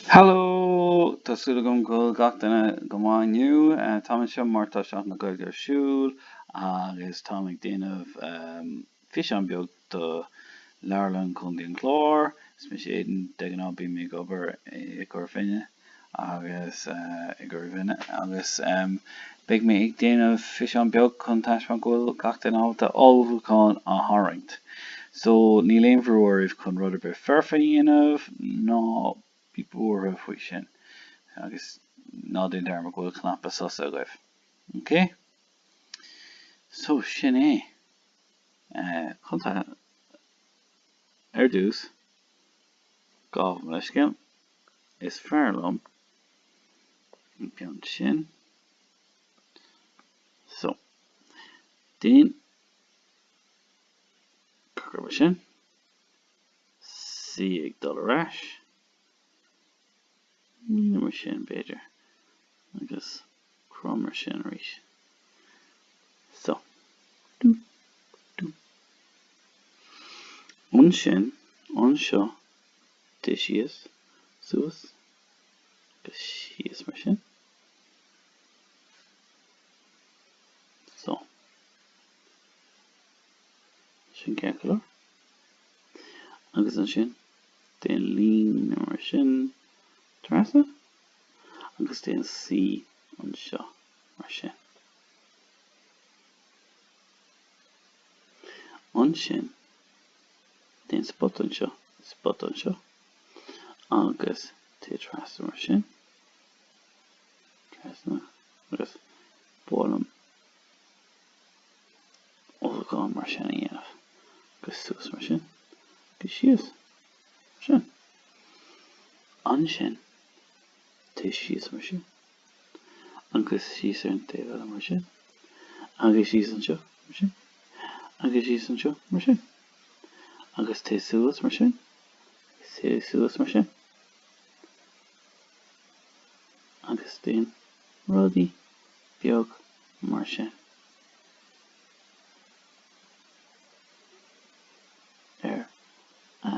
Hello! Tá súil agam go bhfuil gach duine go maith inniu. Táim anseo mar tá Seachtain na Gaeilge ar siúl agus táim ag déanamh físeán beag do Leabharlann Chontae an Chláir. Is mise Aidan, de ghnáth bím ag obair i gCora Finne agus i gCora Finne agus beidh mé ag déanamh físeán beag chun taispeáint go bhfuil gach duine ábalta ullmhúchán a tharraingt. So níl aon bhrú oraibh chun rud ar bith foirfe a dhéanamh, ná bí buartha faoi sin agus ná déan dearmad go bhfuil cnaipe sosa agaibh. Ok? So sin é. Chun ar dtús, gabh mo leithscéal, is fearr liom an peann sin. So, déan Cogar mar sin. C ag dul ar ais. Líne mar sin, b'fhéidir. Agus cruth mar sin arís. So. Dú, dú. Ansin, anseo, téigh síos, suas, agus síos mar sin. So. Sin ceart go leor. Agus ansin, déan líne mar sin trasna agus déan C anseo mar sin. Ansin, déan spota anseo, spota anseo agus téigh trasna mar sin, trasna agus buailim Ullmhúchán mar sin a dhéanamh, agus suas mar sin, agus síos mar sin. Ansin, téigh síos mar sin, agus síos ar an taobh eile mar sin, agus síos anseo mar sin, agus síos anseo mar sin, agus téigh suas mar sin, agus téigh suas mar sin, agus déan rudaí beag mar sin. ar a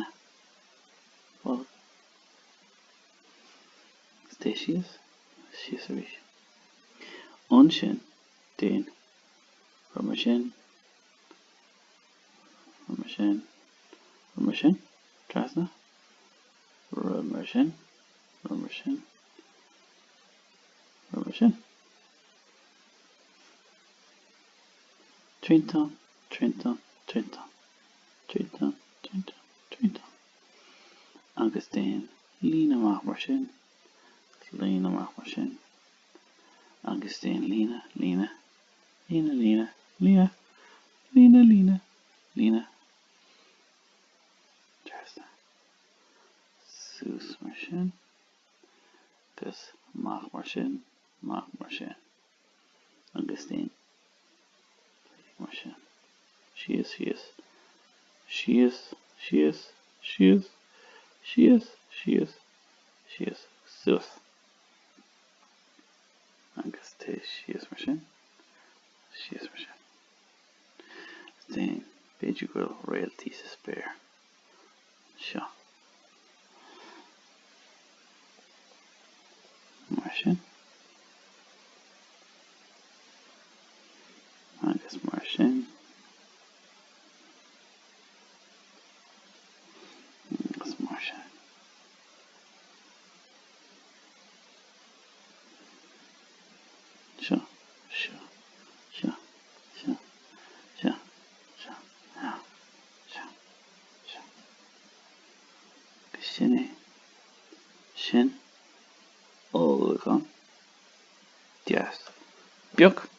bholg. Agus téigh síos agus síos arís. Ansin déan rud mar sin, rud mar sin, rud mar sin, trasna, rud mar sin, rud mar sin, rud mar sin. Triantán, triantán, triantán, triantán, triantán, triantán. Agus déan líne amach mar sin, líne amach mar sin, agus déan líne, líne, líne, líne, líne, líne, líne, líne, trasna, suas mar sin, agus amach mar sin, amach mar sin. Agus déan mar sin. Síos, síos, síos, síos, síos, síos, síos, síos, suas. Agus téigh síos mar sin, síos mar sin. Déan, b'fhéidir go bhfuil réaltaí sa spéir anseo. Mar sin. Agus mar sin. Agus mar sin. Seo, seo, seo, seo, seo, seo, seo, seo. Seo. Agus sin é. Sin ullmhúchán deas beag.